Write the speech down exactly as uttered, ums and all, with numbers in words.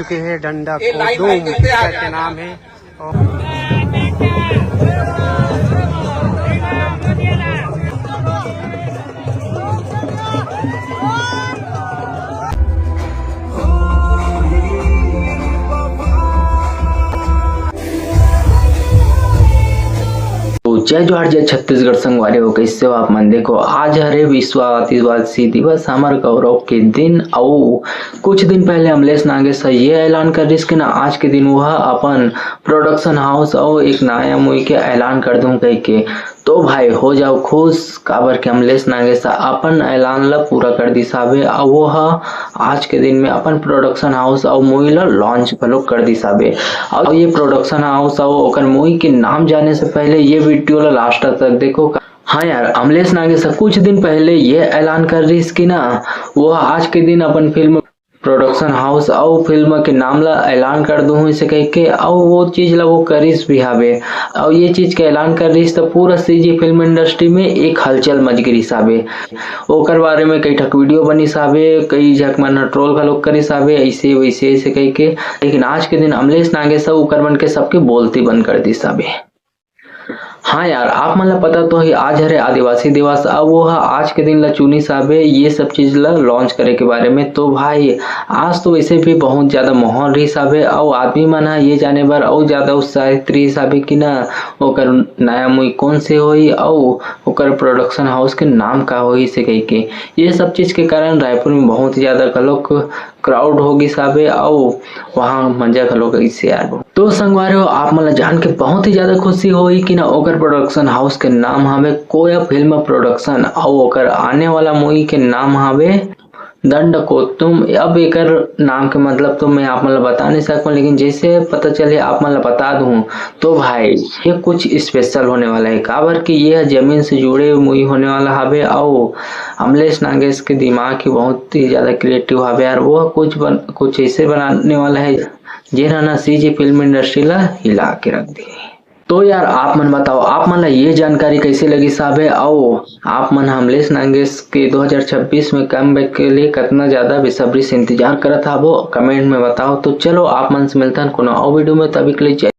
के हे डंडा ये को लाइन धूम भाई कैसे आ गया? के नाम है। तो जय जोहार, जय छत्तीसगढ़ संगवारी हो, कैसे हो आप मन? देखो, आज हरे विश्व आदिवासी दिवस, हमर गौरव के दिन। अउ कुछ दिन पहले अमलेश नागेश ह ये ऐलान कर रिहिस कि ना, आज के दिन वो ह अपन प्रोडक्शन हाउस अउ एक नया मूवी के ऐलान कर दूं कह के। तो भाई, हो जाओ खुश, काबर के अमलेश नागेश ह अपन ऐलान ला पूरा कर दिस हावे। अउ वो ह आज के दिन में अपन प्रोडक्शन हाउस अउ मूवी ला लॉन्च घलो कर दिस हावे। अउ ये प्रोडक्शन हाउस अउ ओकर मूवी के नाम जाने से पहले ये वीडियो ला लास्ट तक देखो। हाँ यार, अमलेश नागेश ह कुछ दिन पहले ये ऐलान कर रिहिस कि ना, वो आज के दिन अपन फिल्म प्रोडक्शन हाउस अउ फिल्म के नाम ला ऐलान कर दूं इसे कह के, अउ वो चीज ला वो करिस भी हावे। अउ ये चीज के ऐलान कर रिहिस त पूरा सीजी फिल्म इंडस्ट्री में एक हलचल मच गिरिस हावे। ओकर बारे में कई ठक वीडियो बनिस हावे, कई झक मन ट्रोल घलोक करिस हावे, ऐसे वैसे ऐसे कह के। लेकिन आज के दिन अमलेश नागेश ह ओकर मन के सबके बोलती बंद कर दिस हावे। हाँ यार, आप मन ला पता तो ही, आज हरे आदिवासी दिवस। अब वो ह आज के दिन ला चुनिस हावे ये सब चीज ला लॉन्च करे के बारे में। तो भाई, आज तो वैसे भी बहुत ज्यादा माहौल रिहिस हावे, अउ आदमी मन ह ये जाने बर अउ ज्यादा उत्साहित रिहिस हावे कि ना, ओकर नया मूवी कौन से होही अउ ओकर प्रोडक्शन हाउस के नाम का होही से कह के। ये सब चीज के कारण रायपुर में बहुत ही ज्यादा घलोक क्राउड हो गिस हावे अउ वहाँ मजा घलो कइसे आए। तो संगवारी हो, आप मन ला जान के बहुत ही ज्यादा खुशी होही कि ना, ओकर प्रोडक्शन हाउस के नाम हावे कोया फिल्म प्रोडक्शन अउ ओकर आने वाला मूवी के नाम हावे दंड कोत्तुम। अब एकर नाम के मतलब तो मैं आप मन ला बता नहीं सकूं, लेकिन जैसे पता चले आप मन ला बता दूं। तो भाई, ये कुछ स्पेशल होने वाला है, काबर कि ये जमीन से जुड़े मूवी होने वाला हावे अउ अमलेश नागेश के दिमाग ही बहुत ही ज्यादा क्रिएटिव हावे यार। वो कुछ बन, कुछ ऐसे बनाने वाला है जेन ह ना सीजी फिल्म इंडस्ट्री ला हिला के रख दे। तो यार, आप मन बताओ, आप मन ला ये जानकारी कैसे लगिस हावे अउ आप मन ह अमलेश नागेश के दो हज़ार छब्बीस में कमबैक के लिए कितना ज्यादा बेसब्री से इंतजार करत हावो, कमेंट में बताओ। तो चलो, आप मन से मिलथन कोनो अउ वीडियो में, तभी के लिए जय